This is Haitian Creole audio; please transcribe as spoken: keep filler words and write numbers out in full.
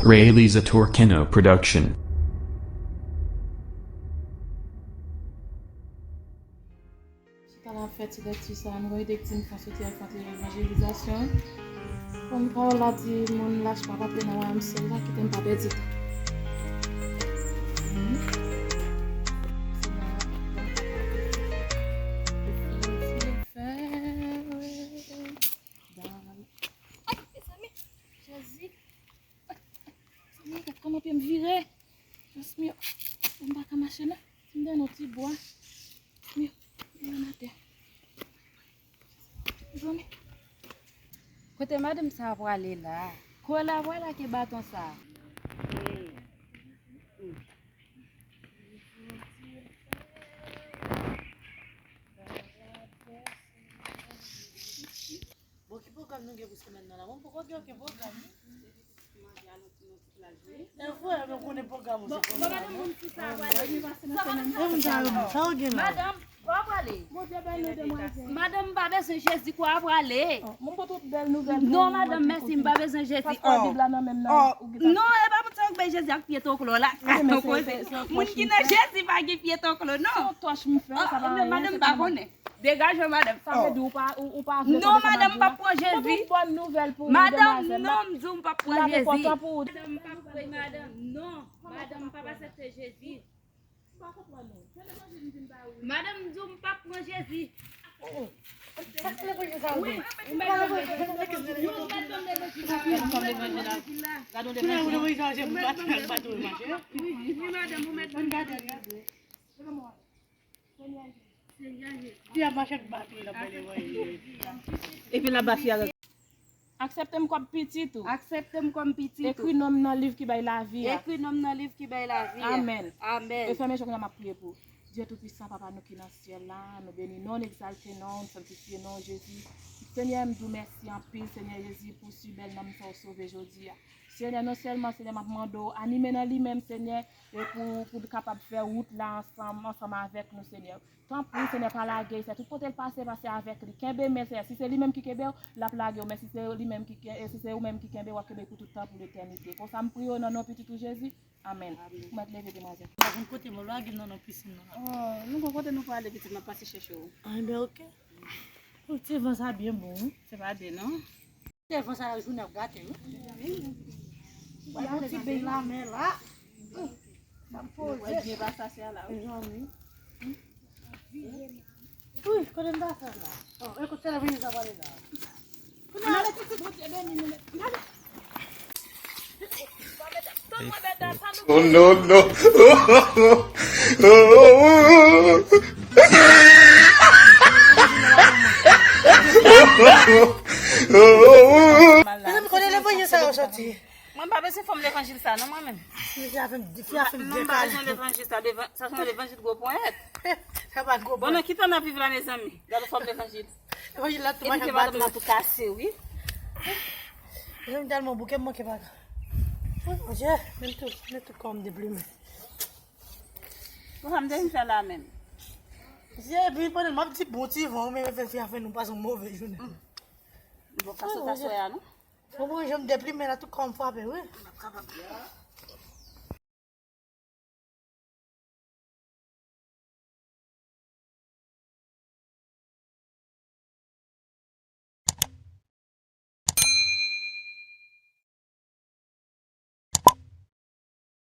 Rayleigh Zatorkino Production. Chita la ap fè ti lekti sa, nou gen ide ki di m fon soti al fè antre evanjelizasyon. Kòm pawòl la di, moun lach pa p antre nan wayòm syèl la, kite m pa pèdi tan. Ay, mezanmi! Jezi! Mezanmi, gad kòman pye m vire! Jezi, m pa ka mache non. M nan yon ti bwa. Mezanmi, m nan atè. Mezanmi. Kote madanm sa a prale la? Kolabwa la ke baton sa a. Bon, ki pwogram nou gen pou semèn nan la? Mwen poko gen okenn pwogram, wi. E vre, men konnen pwogram ou se pwogram ou. Madanm, pa prale. Madanm, pa bezwen Jezi, kwa prale. Non, madanm, mèsi, m pa bezwen Jezi. Non, e pa pou sa ou bay Jezi ak pye toklo la. Ou koze. Moun ki nan Jezi pa gen pye toklo, non. Madanm, pa konnen. Degaje w, madanm. Sa vle di ou pa, ou, ou pa vle tande sa m ap di a? Non, madanm, m p ap pran Jezi. Mwen gen yon bòn nouvèl pou ou, demwazèl. Madanm, non, m di w m p ap pran Jezi. L ap enpòtan pou ou. Madanm, m p ap pran, madanm, non. Madanm, m p ap aksepte Jezi. Madanm, m di w m p ap pran Jezi. Wi, ou mèt ban m levanjil la. Wi, wi, madanm, ou mèt ban m levanjil la. Wi, wi, madanm, ou mèt ban m levanjil la. Epi l ap ba fi a. Aksepte m kòm pitit ou. Aksepte m kòm pitit ou. Ekri non m nan liv ki bay lavi a. Ekri non m nan liv ki bay lavi a. Amèn. Amèn. E fèmen je w, kounye a m ap priye pou ou. Dye Toupisan, Papa nou ki nan syèl la, nou beni non w, n egzalte non w, n sanntifye non w, Jezi. Senyè, m di w mèsi anpil, Senyè Jezi, pou si bèl nanm sa w sove jodi a. Senyè, non sèlman, Senyè, m ap mande w, anime nan li menm, Senyè, e pou, pou l kapab fè wout la ansanm, ansanm avèk nou, Senyè. Tanpri, Senyè, pa lage l, Senyè. Tout kote l pase, pase avèk li. Kenbe men, Senyè. Si se li menm ki kenbe w, l ap lage w. Men si se li menm ki ken-, si se ou menm ki kenbe, w ap kenbe pou tout tan, pou letènite. Konsa, m priye w nan non Pitit ou Jezi. Amèn. Ou mèt leve, demwazèl. M pa konn kote m lage nan, nan pisin nan. Oh, nou konn kote nou prale, pitit, m ap pase chèche w. Ah, ben, oke. Ti van sa byen bon, wi. Se pa de, non. Te van sa la jounen ap gate, wi. Wè yon ti beny lamè la. Sa poze. Wè byen pa sa se la, wi. Mezanmi. Wi, kote m ta fè la? Oh, e kote televizyon sa pale la? Kounye a, ale pitit, Bondye beni nou. Gade. Oh, no, no. Mezanmi, kote levanjil sa yo soti? Mwen pa bezwen fòm levanjil sa, non, mwen menm. Fi a fè m, fi a fè m dekale. Mwen pa bezwen levanjil sa, levan-, sa se yon levanjil gwo ponyèt. Sa pa gwo ponyèt. Bon, nan ki tan n ap viv la, mezanmi? Gade fòm levanjil. Levanjil la tou mache ak bato. Epi madanm nan tou kase, wi. Mezanmi, tèlman bouke, m manke bagay. Oh, Bondye, men tout, men tout kò m deplimen. Bon, sa m te vin fè la menm. Mesye, epi pandan m ap di bon ti van, ou menm fè fi a fè nou pase yon move jounen. Bon, pase ta swè a, non? Bon, bon, jan m deplimen la, tout kò m frape, wi.